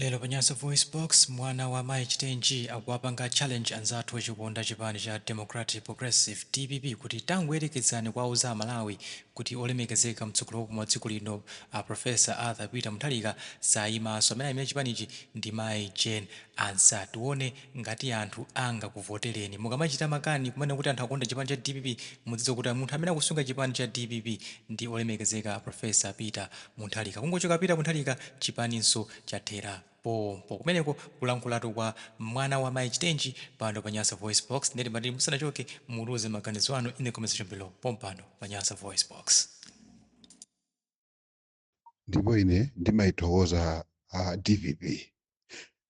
Lero pa Nyasa VoiceBox, mwana wa mayi Chitenji akuwapanga challenge anzathu achikonda chipani cha Democratic Progressive, DPP, kuti tangoyerekezani kuwauza Amalawi kuti olemekezeka mtsogoleri wa dziko lino a Professor Arthur Peter Mutharika sayimanso, amene ayimira chipanichi ndi mayi Jane Ansah. Tione ngati anthu angakuvotereni. Mukamachita makani kumene kuti anthu akonda chipani cha DPP, mudziwe kuti munthu amene akusunga chipani cha DPP ndi olemekezeka Professor Peter Mutharika. Kungochoka Peter Mutharika, chipaninso chathera pompo. Kumeneko kulankhulatu kwa mwana wa mayi Chitenji pano pa Nyasa Voice Box. Ndeti mati musanachoke, mutiuze maganizo anu in the comment section below pompano pa Nyasa Voice Box. Ndipo ine ndimayithokoza a DPP,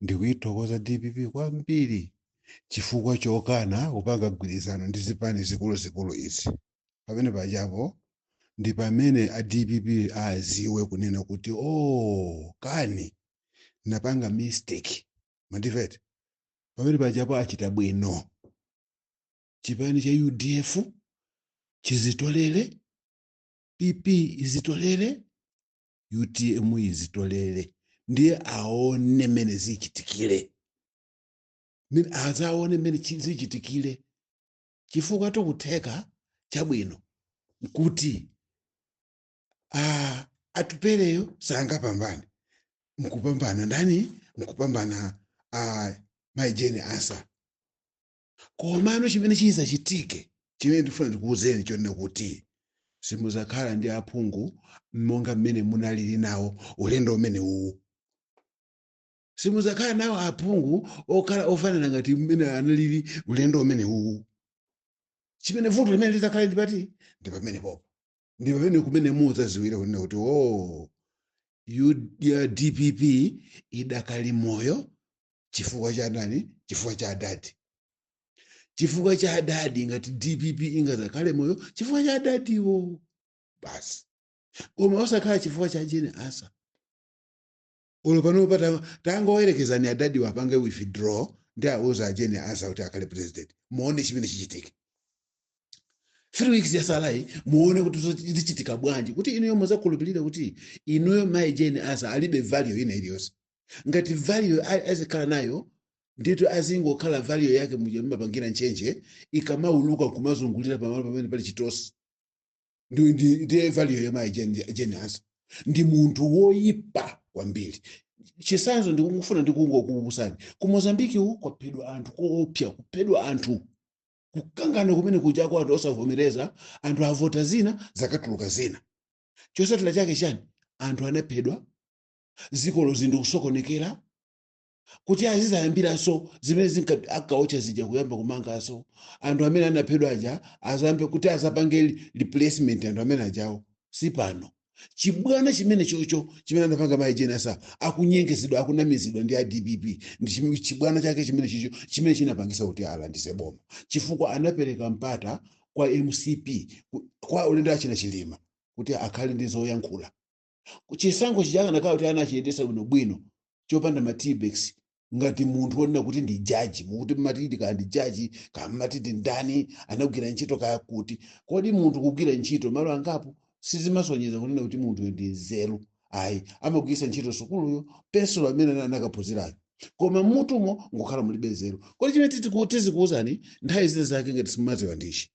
ndikuyithokoza DPP kwambiri chifukwa chokana kupanga mgwirizano ndi zipani zikuluzikulu izi. Pamene pajapo ndi pamene a DPP aziwe kunena kuti, "Oh, kani napanga mistake." Mandimvete? Pamene pajapo achita bwino. Chipani cha UDF chizitolere, PP izitolere, UTM izitolere, ndiye aone mmene zichitikire. Mmene azaone mmene zichitikire, chifukwa tikutheka chabwino nkuti Atupereyo sangapambane, nkupambana ndani? Nkupambana mayi Jane Ansah. Komano chimene chizachitike, chimene ndifuna ndikuwuzeni chonena kuti simuzakhala ndi aphungu monga mmene munalili nawo ulendo umene uwu. Simuzakhala nawo aphungu okhala ofanana ngati mmene analili ulendo umene uwu. Chimene vuto limene lizakhale ndi pati? Ndi pamene popo, ndi pamene kumene mudzaziwire kunena kuti, oh, ya DPP idakali moyo chifukwa cha ndani? Chifukwa cha adadi, chifukwa cha adadi. Ngati DPP ingazakhale moyo chifukwa cha adadiwo basi, koma osakhala chifukwa cha Jane Ansah. Ulo panopa tangoyerekezani adadi wapange withdraw ndi auza Jane Ansah kuti akhale president, muone chimene chichitike. 3 weeks yasalayi, muone kuti zichitika bwanji, kuti inuyo muzakhulupirira kuti inuyo mayi Jane Ansah alibe value ina iliyonse. Ngati value azikhala nayo ndithu, azingokhala value yake muja mumapangira ntchentche ikamauluka kumazungulira pamalo pamene pali chitosi. Ndiye value ya mayi Jane Ansah. Ndi munthu woyipa kwambiri. Chisanzo ndikungofuna ndikungokumbusani, ku Mozambiki uku kwaphedwa anthu koopsa, kuphedwa anthu, kukangana kumene kujako, anthu osavomereza, anthu avota zina, zakatuluka zina. Chosatira chake chani? Anthu anaphedwa, zikolo zinthu kusokonekera, kuti azizayambiranso zimene akaocha zija, kuyamba kumanganso. Anthu amene anaphedwa aja azambe kuti azapange replacement anthu amene ajawo. Si pano chibwana chimene chocho chimene anapanga mayi Jane Ansah, akunyengezedwa, akunamizidwa ndi a DPP, ndi chibwana chake chimene chicho chimene chinapangisa kuti alandise boma, chifukwa anapereka mpata kwa MCP kwa ulendo achina Chilima kuti akhale ndi zoyankhula. Chisankho chichakanakhala kuti anachiyendesa bwinobwino chopanda ma Tipp-Ex, ngati munthu wonena kuti ndi jaji, mukuti matiti kaya ndi jaji kaya matiti ndani, anagwira ntchito kaya kuti. Kodi munthu kugwira ntchito malo angapo sizimasonyeza kunena kuti munthu ndi nzeru ayi? Amagwiritsa ntchito sukuluyo, pensulo amene anakaphunzirayo, koma mmutumo ngokhala mulibe nzeru. Kodi chimene tizikuwuzani nthawi zina zake ngati simumadziwa ndichi: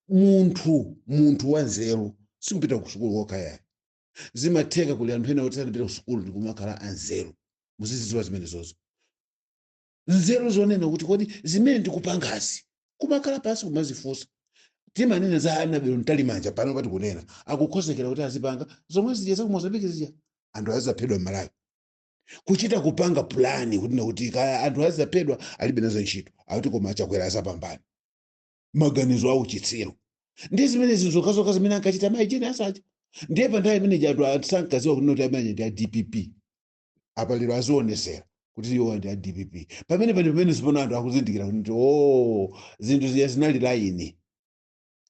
munthu wa nzeru sikupita ku sukulu kokha yayi. Zimatheka kuli anthu ena kuti sanapita ku sukulu ndikumakhala anzeru. Muzizidziwa zimene zozo, nzeru zonena kuti kodi zimene ndikupangazi, kumakhala pansi kumazifunsa. Timanena za Annabel Mtalimanja pano pati kunena akukhozekera kuti azipanga zomwe zija za ku Mozambiki zija, anthu azizaphedwa m'Malawi, kuchita kupanga pulani kuti nakuti kaya anthu azizaphedwa, alibe nazo ntchito, akuti koma Chakwera azapambana. Maganizo awo chitsiru. Ndi zimene zinthu zimene ankachita mayi Jane Ansah aja. Ndiye pa nthawi imene anthu sankaziwa kuti amene ndi a DPP. Apa lero azionesera kuti iwo ndi a DPP. Pamene pani pamene zipano anthu akuzindikira kuti, oh, zinthu zija zinali laini.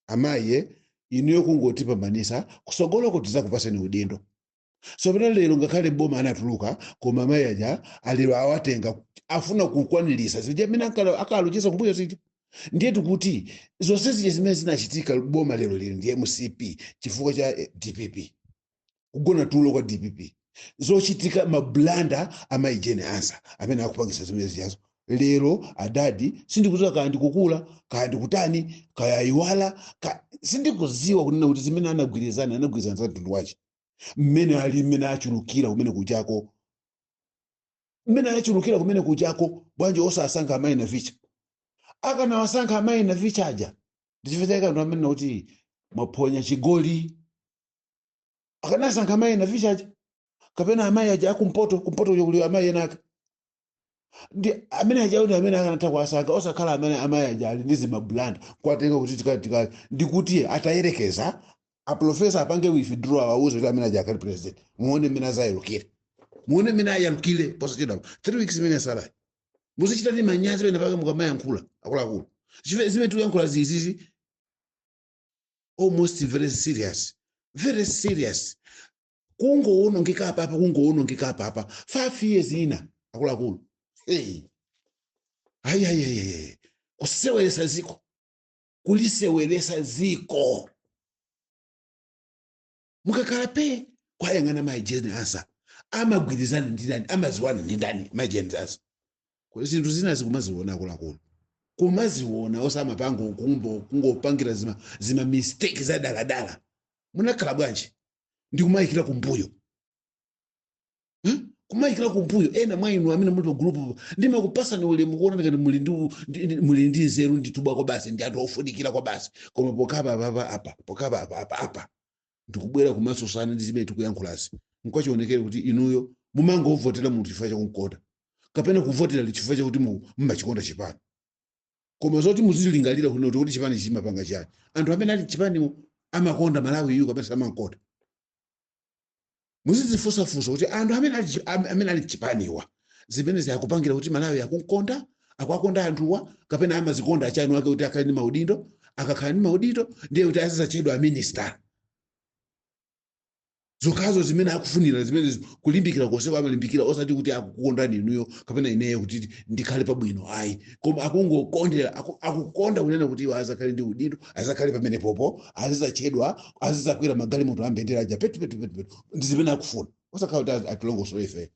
Amayi, inuyo kungotipambanisa kusogoloko, tidzakupaseni udindo. So pano lero ngakhale boma anatuluka, koma amayi aja alero awatenga, afuna kukwanirisa zija amene akalonjeza kumbuyo zija. Ndiye tikuti zonse zija zimene zinachitika, boma lero lili ndi MCP chifukwa cha DPP, kugona tulo kwa DPP. Zochitika, ma blunder a Mayi Jane Ansah amene akupangisa zimene ziyazo lero. Adadi sindikudziwa kaya ndikukula, kaya ndikutani, kaya iwala sindikuziwa kunena kuti zimene anagwirizana, anagwirizana za mtundu wache, mmene ali, mmene achulukira kumene kuchako, mmene achulukira kumene kuchako. Bwanji osasankha Amayi Navicha? Akanawasankha Amayi Navicha aja, ndichifukwa chake anthu amene kuti mwaphonya chigoli. Akanasankha Amayi Navicha aja kapena amayi aja akumpoto, kumpoto kuja kuli amayi enaka, ndi amene aja, ndi amene akanatha kuwasankha, osakhala amene amayi aja ali ndi zima blunder kuwatenga kuti tika ndikuti atayerekeza aprofesa apange withdraw, awauze kuti amene aja akhale president. Muone mmene azayalukire, muone mmene ayalukire posachedwa, 3 weeks imene asalayi. Muzichita ndi manyazi pene pake mukamayankhula, akuluakulu. Zimene tikuyankhula zizizi, almost very serious, very serious. Kungowonongeka apapa, kungowonongeka apapa, 5 years ina, akuluakulu, hey. Ayi, ayi, ayi, ayi, kuseweresa ziko, kuliseweresa ziko. Mukakhala pe kwayang'ana Mayi Jane Ansah, amagwirizana ndi ndani? Amaziwana ndi ndani Mayi Jane Ansah? Kuti zinthu zina zikumaziona, akuluakulu, kumaziona, osamapanga kumbo kungopangira zima mistake za daladala. Munakhala bwanji ndikumayikira kumbuyo? Kumayikira kumbuyo ena mwa inu amene muli pa group, ndimakupasani ulemu kuona ngati muli ndi nzeru nditubwa kwa basi, ndi anthu ofunikira kwa basi. Koma pokapa apa apa, pokapa apa apa apa, ndikubwera kumasusana ndi zimene tikuyankhulazi, nkachionekere kuti inuyo mumangovotera munthu chifukwa chakumkonda kapena kuvotera chifukwa chakuti mumachikonda chipani. Koma zoti muzilingalira kuno kuti chipani chimapanga chani, anthu amene ali chipaniwo amakonda Malawi iyu kapena samankonda, muzidzifunsafunsa kuti anthu amene ali chipaniwa, zimene ziyakupangira kuti Malawi akunkonda, akuakonda anthuwa, kapena amazikonda achanu ake kuti akhale ndi maudindo. Akakhala ndi maudindo, ndiye kuti azizachedwa a minister. Zokhazo zimene akufunira, zimene kulimbikira konseko amalimbikira, osati kuti akukondani inuyo kapena ineyo kuti ndikhale pabwino, ayi, koma akungokondera, akukonda kunena kuti iwo azakhale ndi udindo, azakhale pamene popo, azizachedwa, azizakwera magalimoto ambendera aja, petu petu petu petu. Ndi zimene akufuna, osakhala kuti atilongosole ife.